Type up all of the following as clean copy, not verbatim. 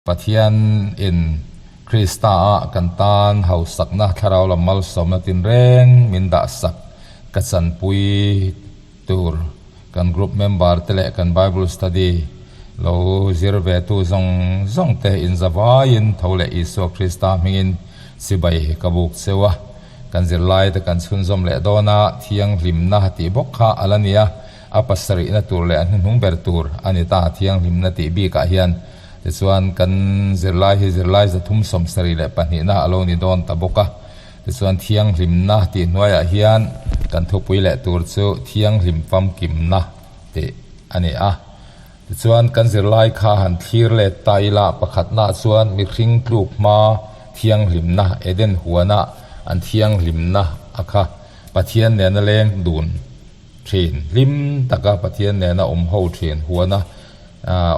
Pathian in Krista ah kan tan hausakna thlarau lam malsawmna tinreng min dahsak ka chanpui tur kan group member te leh kan Bible study lo zir ve tu zawng zawng te in zavaiin tho leh Isua Krista hmingin chibai ka buk cheu a. Kan zirlai te kan chhunzawm leh dawn a, thianghlimna tih bawk kha a la ni a, a pasarihna tur leh a hnuhnung ber tur a ni ta thianghlimna tih bikah hian. Tichuan, kan zirlai hi zirlai 372na a lo ni dawn ta bawk a. Tichuan, thianghlimna tih hnuaiah hian kan thupui leh tur chu thianghlim famkimna tih a ni a. Tichuan, kan zirlai kha han thlir let ta ila, pakhatna chuan mihring tluk hma thianghlimna, Eden huana an thianghlimna a kha Pathian nena leng dun thin, hlim taka Pathian nena awm ho thin huana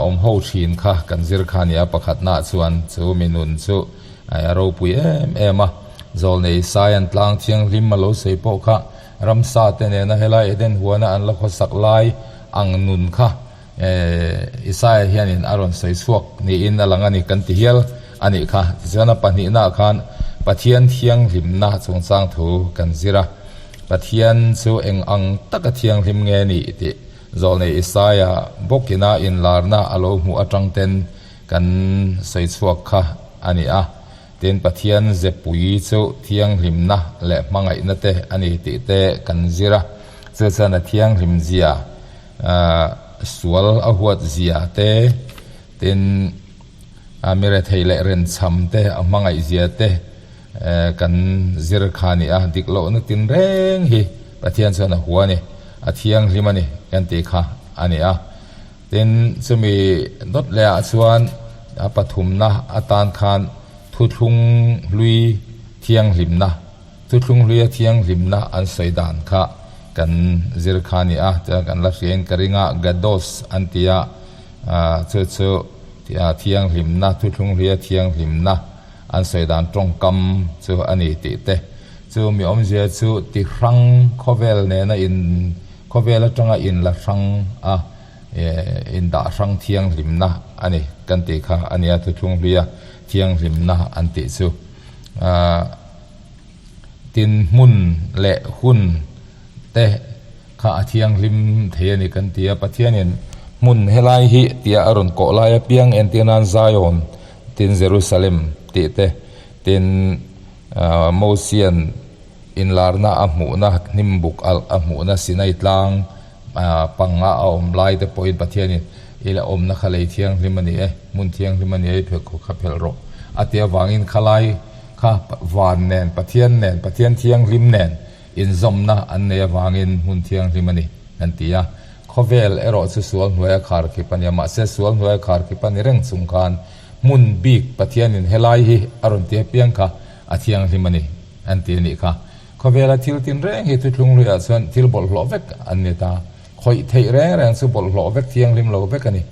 awm ho thin kha kan zir kha a ni a, pakhatna chuan chu mi nun chu a ropui em em a, Zawlnei Isaia'n tlang thianghlim a lo sawi pawh kha ramsa te nena helai Eden huana an la khawsak lai ang nun kha Isaia hianin a rawn sawi chhuak niin a lang a ni kan ti hial a nih kha. Tichuan a pahnihnaah khan Pathian thianghlimna chungchang thu kan zir a, Pathian chu eng ang taka thianghlim nge ni tih Zawlnei Isaia bawkina inlarna a lo hmuh atang ten kan sawi chhuak kha a ni a. Tin, Pathian zepui chu thianghlimna leh hmangaihna te a ni tih te kan zir a. Chu chuan a thianghlim zia, sual a huat zia te, tin, mi rethei leh renchham te a hmangaih zia te kan zir kha a ni a. Dik lohna tinreng hi Pathian chuan a hua a ni, a thianghlim a ni kan tih kha a ni a. Tin, chumi dawt lehah chuan a pathumna atan khan thuthlung hlui thianghlimna, thuthlung hluia thianghlimna an sawi dan kha kan zir kha a ni a, chuan kan la hriain ka ring a, Gados an ti a, chu chu thianghlimna, thuthlung hluia thianghlimna an sawi dan tawngkam chu a ni tih te. Chu mi awmzia chu ti hrang khawvel nena in Khawvel atanga in la hrang a, in dah hrang thianghlimna a ni kan tih kha a nia thuthlung hluia thianghlimna an tih chu. Tin hmun leh hun te kha a thianghlim thei a ni kan ti a, Pathianin hmun helai hi tia a rawn kawh lai apiang entir nan Zion tin Jerusalem tih te, tin Mosian Inlarna a hmuhna, hnim buk alh a hmuhna Sinai tlang panga a awm lai te pawhin Pathianin i la awmna kha lei thianghlim a ni e, hmun thianghlim a ni e, i pheikhawk kha phelh rawh a ti avangin khalai kha van nen, Pathian nen, Pathian thianghlim nen inzawmna an nei avangin hmun thianghlim a ni an ti a. Khawvel erawh chu sual hnuaia khar khip a ni a, mahse sual hnuaia khar khip a ni reng chung khan hmun bik Pathianin helai hi a rawn ti apiang kha a thianghlim a ni. An ti a nih kha. Khawvela thil tin reng hi thuthlung hluiah chuan thil bawlhhlawh vek an ni ta. Khawih theih reng reng chu bawlhhlawh vek thianghlim lo vek a ni.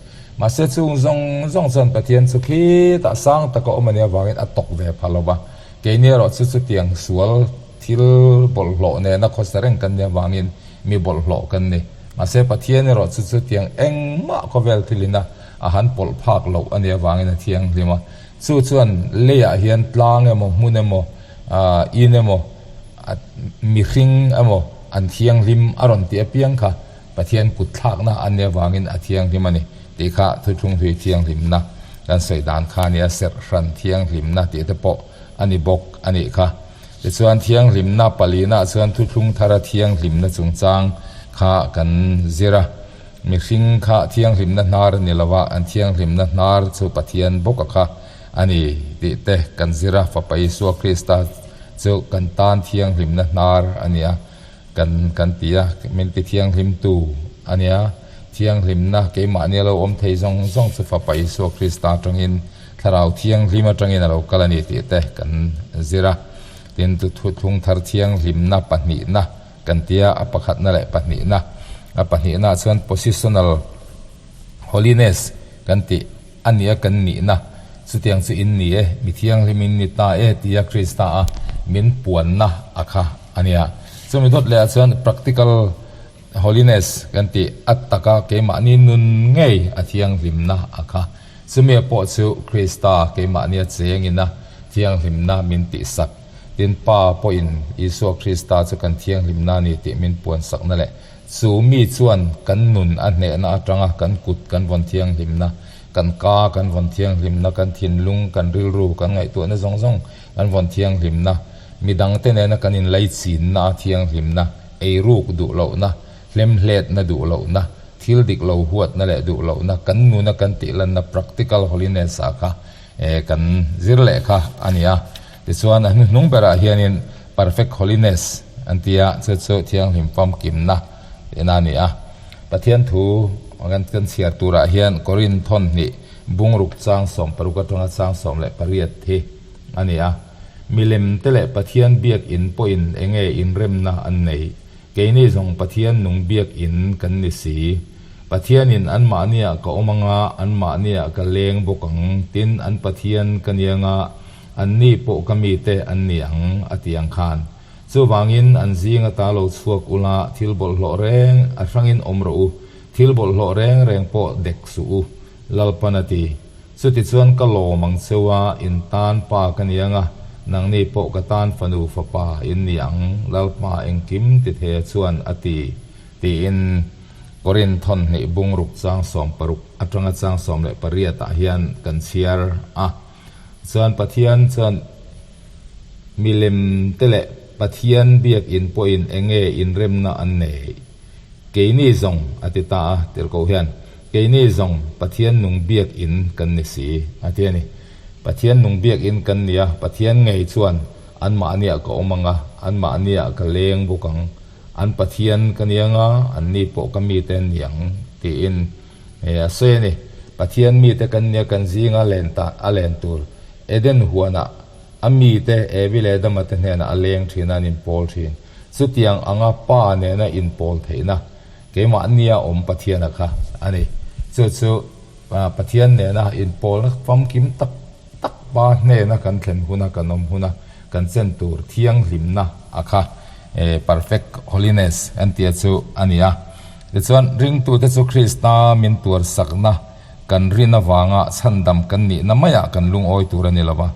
Mahse chung zawng zawng chuan Pathian chu khitah sang taka awm a nih avangin a tawk ve pha lo va. Keini erawh chu chutiang sual thil bawlhhlawh nena khawsa reng kan nih avangin mi bawlhhlawh kan ni. Mahse Pathian erawh chu chutiang engmah khawvel thilina a han pawlh phak loh a nih avangin a thianghlim a. Chu chuan leiah hian tlang emaw hmun emaw in emaw mihring emaw an thianghlim a rawn tih apiang kha Pathian kut thlakna an nih avangin a thianghlim a ni tih kha thuthlung hlui thianghlimna kan sawi dan kha a ni a, serh hran thianghlimna tih te pawh a ni bawk a nih kha. Tichuan thianghlimna palinaah chuan thuthlung thara thianghlimna chungchang kha kan zir a. Mihring kha thianghlimna hnar a ni lo a, an thianghlimna hnar chu Pathian bawka kha a ni tih te kan zir a, Fapa Isua Krista chu kan tan thianghlimna hnar a ni a, kan kan ti a, min ti thianghlimtu a ni a, thianghlimna keimahni a lo awm thei zawng zawng chu Fapa Isua Krista atangin Thlarau Thianghlim atangin a lo kal a ni tih te kan zir a, tin thuthlung thar thianghlimna pahnihna Kan tia a pakhatna leh pahnihna. A pahnihna ah chuan positional holiness kan tih a nia kan nihna. Chutiang chu in ni e, mi thianghlim in ni ta e tia Krista a min puanna a kha a nia. Chumi dawt leh ah chuan practical holiness kan tih a taka keimahni nun ngei a thianghlimna a kha. Chumia pawh chu Krista keimahnia chengin a thianghlimna min tihsak. Tin, Pa pawhin Isua Krista chu kan thianghlimna a ni tih min puansakna leh chu mi chuan kan nun a hnehna atanga kan kut kan vawn thianghlimna, kan ka kan vawn thianghlimna, kan thinlung, kan rilru, kan ngaihtuahna zawng zawng kan vawn thianghlimna, midangte nena kan inlaichinna a thianghlimna, eiruk duh lohna, hlemhletna duh lohna, thil dik lo huatna leh duh lohna, kan nuna kan tihlanna practical holiness ah kha kan zir leh kha a ni a. Tichuan a hnuhnung berah hianin perfect holiness an ti a, chu chu thianghlim famkimna tihna a ni a. Pathian thu kan chhiar turah hian Korinth thawnhnih bungruk chang 16 atanga chang 18 hi a ni a. Milem te leh Pathian biakinn pawhin enge inremna an nei? Keini zawng Pathian nung biakinn kan ni si. Pathianin anmahniah ka awm anga, anmahniah ka leng bawk ang, tin an Pathian ka ni anga, anni pawh ka mite an ni ang, a ti ang khan. Chuvangin an zing ata lo chhuak ula, thil bawlhhlawh reng a hrangin awm rawh u, thil bawlhhlawh reng reng pawh dek suh u, Lalpan a ti. Chutichuan ka lawm ang cheu a, in tan pa ka ni ang a, nangni pawh ka tan fanu fapa in ni ang, Lalpa engkim ti thei chuan a ti, tiin Korinth thawnhnih bungruk chang 16 atanga chang 18 ah hian kan chhiar a. Chuan Pathian chuan milem te leh Pathian biakinn pawhin enge inremna an nei? Keini zawng, a ti ta a, tirhkoh hian, Keini zawng Pathian nung biakinn kan ni si, a ti a ni. Pathian nung biakinn kan ni a, Pathian ngei chuan anmahniah ka awm ang a, anmahniah ka leng bawk ang, an Pathian ka ni ang a, anni pawh ka mite an ni ang, tiin a sawi a ni. Pathian mite kan nia kan zinga len ta a len tur Eden huanah a mite Evi leh Adama te hnenah a leng thin a, an inpawl thin. Chutiang anga Pa nena inpawl theihna keimah nia awm Pathiana kha a ni. Chu chu Pathian nena inpawlna famkim tak tak Pa hnena kan thlen huna kan awm huna kan chen tur thianghlimna a kha perfect holiness an tia chu a ni a. Tichuan ringtute chu Krista min tuarsakna kan rin avanga chhandam kan nihna maiah kan lungawi tur a ni lo va.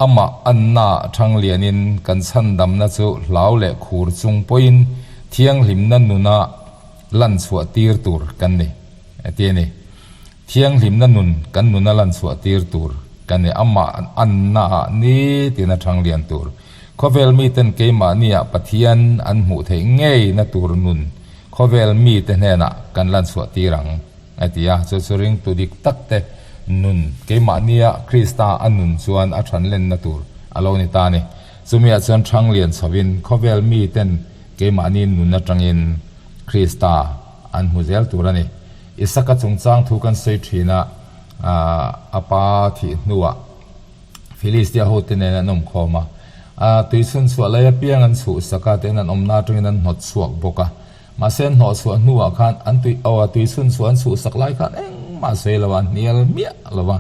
Amah Anna Thanglianin kan chhandamna chu hlau leh khur chung pawhin thianghlimna nuna lan chhuah tir tur kan ni, a ti a ni. Thianghlimna nun kan nuna lan chhuah tir tur kan ni. Amah Anna-ah nitin a Thanglian tur. Khawvel miten keimahniah Pathian an hmuh theih ngeina tur nun khawvel mite hnenah kan lan chhuah tir ang. A ti a, chu chu ringtu dik tak te nun keimahnia Krista a nun chuan a than lenna tur a lo ni ta a ni. Chumiah chuan thang lian chhovin khawvel miten keimahni nun atangin Krista an hmu zel tur a ni. Isaka chungchang thu kan sawi thin a, a pa thih hnuah Filistia hote nen an awm khawm a, a tuichhun chhuah lai apiang an chhuhsak a, tin an awmna atangin an hnawt chhuak bawk a. Mahse an hnawhchhuah hnuah khan an tui aw a tui chhun chhuah an chhuhsak lai khan engmah sawi lo a, an hnial miah lo a.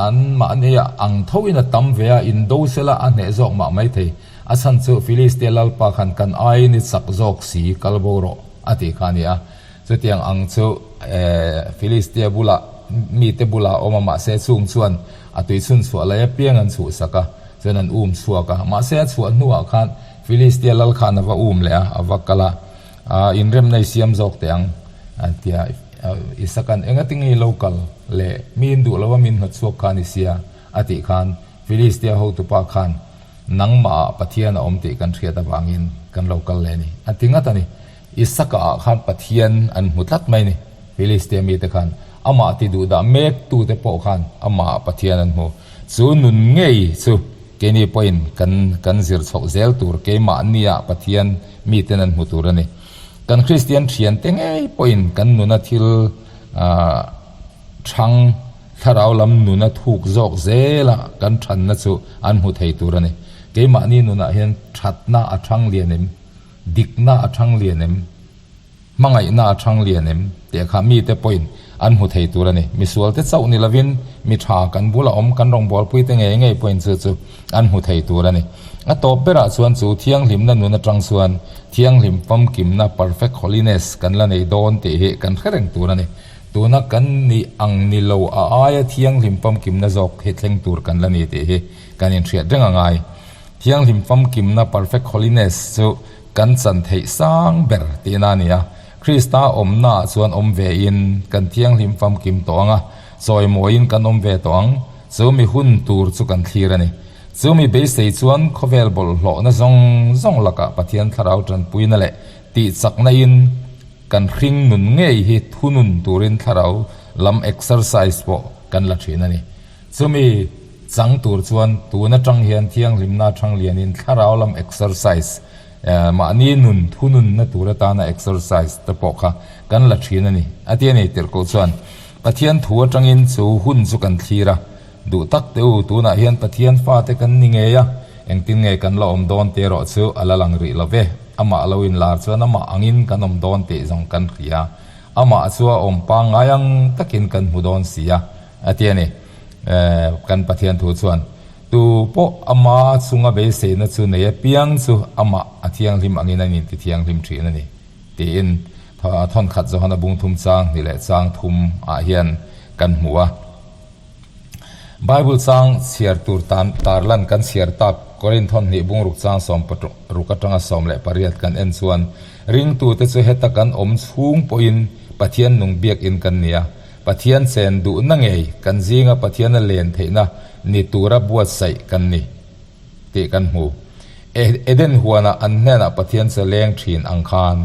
An mahni ang thoin a tam ve a, indo sela a hneh zawk mah maithei. A chhan chu Filistia lalpa khan kan aiin i chak zawk si kal bo rawh a tih kha a ni a. Chutiang ang chu Filistia bulah mite bulah a awm a, mahse chung chuan a tui chhun chhuah lai apiang an chhuhsak a, chuan an um chhuak a. Mahse a chhuah hnuah khan Filistia lal khan a va um leh a, a va kal a, Aa, inremna i siam zawk teh ang, a ti a. Isaka'n, Engati nge i lo kal leh? Mi in duh lo a min hnawt chhuak kha a ni sia, a tih khan Filistia hotupa khan, Nangmahah Pathian a awm tih kan hriat avangin kan lo kal leh a ni, a ti ngat a ni. Isaka-ah khan Pathian an hmu tlat mai a ni. Filistia mite khan amah ti duh dah mektute pawh khan amahah Pathian an hmu. Chu nun ngei chu keini pawhin kan kan zir chhoh zel tur keimahnia Pathian miten an hmu tur a ni. Kan Kristian thiante ngei pawhin kan nuna thil thang thlarau lam nuna thuk zawk zela kan thanna chu an hmu thei tur a ni. Keimahni nunah hian thatna a thang lian em? Dikna a thang lian em? Hmangaihna a thang lian em? Tih kha mite pawhin an hmu thei tur a ni. Misualte chauh ni lovin mi tha kan bula awm kan rawngbawlpuite ngei ngei pawhin chu chu an hmu thei tur a ni. A tawp berah chuan chu thianghlimna nun atang chuan thianghlim famkimna, perfect holiness, kan la nei dawn tih hi kan hre reng tur a ni. Tuna kan nih ang ni lo a aia thianghlim famkimna zawk hi thleng tur kan la ni tih hi kan inhriat reng a ngai. Thianghlim famkimna, perfect holiness, chu kan chan theih sang ber tihna a ni a. Krista awmnaah chuan awm ve in kan thianghlim famkim tawh ang a, chawimawiin kan awm ve tawh ang. Chu mi hun tur chu kan thlir a ni. Chu mi beisei chuan khawvel bawlhhlawhna zawng zawng lakah Pathian thlarau tanpuina leh tihchakna in kan hring nun ngei hi thunun turin thlarau lam exercise pawh kan la thin a ni. Chumi chang tur chuan tun atang hian thianghlimna thang lianin thlarau lam exercise, mahni nun thununna tur atana exercise te pawh kha kan la thin a ni a ti a ni. Tirhkoh chuan Pathian thu atangin chu hun chu kan thlir a, Duh tak teh u, tunah hian Pathian fate kan ni ngei a, engtin nge kan la awm dawn tih erawh chu a la lang rih lo ve. Amah lo inlar chuan amah angin kan awm dawn tih zawng kan hria. Amah chu a awm pangngai ang takin kan hmu dawn si a, a ti a ni. Kan Pathian thu chuan, Tu pawh ama chunga beiseina chu nei apiang chu amah a thianghlim angin an inti thianghlim thin a ni, tiin thawnkhat Johana bung thum chang hnih leh chang thum ah hian kan hmu a. Bible chang chhiar tur tan tarlan kan chhiar tak Korinthon hnih bungruk chang 16 atanga 18 kan en chuan ringtute chu heta kan awm chhung pawhin Pathian nung biakin kan ni a, Pathian chen duhna ngei kan zinga Pathiana len theihna ni tura buatsaih kan ni tih kan hmu. Eden huanah an hnenah Pathian che leng thin ang khan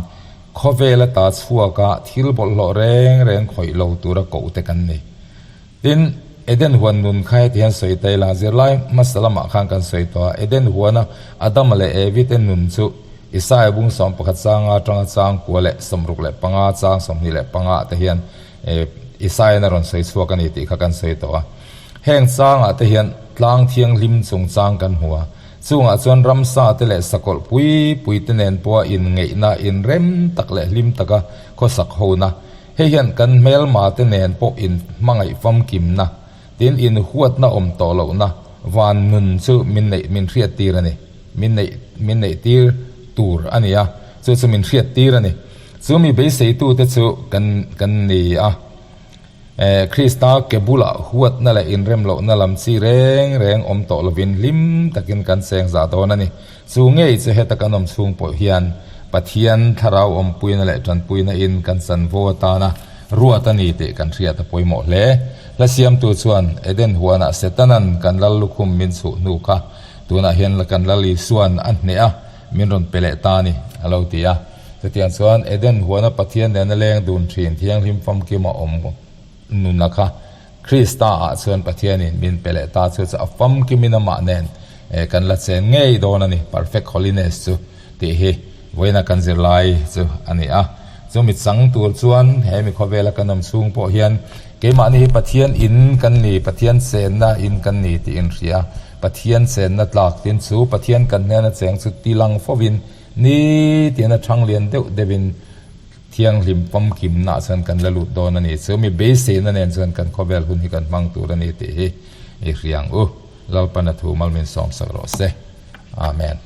khawvela ta chhuaka thil bawlhhlawh reng reng khawih lo tura kohte kan ni. Tin, Eden huan nun kha heti hian sawi ta ila, zirlai hmasa lamah khan kan sawi tawh a, Eden huana Adama leh Evi te nun chu Isaia bung 11 changa atanga chang kua leh 65 chang 25 ah te hian Isaian a rawn sawi chhuak a ni tih kha kan sawi tawh a. Heng changah te hian tlang thianghlim chungchang kan hmu a, chungah chuan ramsa te leh sakawlh pui pui te nen pawha inngeihna, inrem tak leh hlim taka khawsak hona, Hei hian kan hmelma te nen pawh in hmangaih famkimna, tin in huatna awm tawh lohna van nun chu min neih min hriat tir a ni. Min neih min neih tir tur a ni a, chu chu min hriat tir a ni. Chu mi beiseitu te chu kan kan ni a. Eh, Krista ke bulah huatna leh inrem lohna lam chi reng reng awm tawh lovin hlim takin kan cheng zah dawn a ni. Chu ngei che heta kan awm chhung pawh hian Pathian thlarau awmpuina leh tanpuina in kan chanvo atana ruat a ni tih kan hriat a pawimawh hle. Hla siamtu chuan Eden huanah Setanan kan lal lukhum min chhuh hnu kha tunah hian kan lal Isuan a hneh a, min rawn pe leh ta a ni, a lo ti a. Chutiang chuan Eden huana Pathian nena leng dun thin thianghlim famkima awm nuna kha Krista ah chuan Pathianin min pe leh ta chu chu a famkimin amah nen kan la chen ngei dawn a ni, perfect holiness chu tih hi vawiina kan zirlai chu a ni a. Chumi chang tur chuan he mi khawvela kan awm chhung pawh hian keimahni hi Pathian in kan ni, Pathian chenna in kan ni tih inhria, Pathian chenna tlak tin chu Pathian kan hnena cheng chu tilang fovin nitin a thang lian deuh deuhin Thianghlim famkimna chuan kan la lut dawn a ni. Chu mi beiseina nen chuan kan khawvel hun hi kan hmang tur a ni tih hi i hria ang u. Lalpana thu mal min sawmsak rawh se. Amen.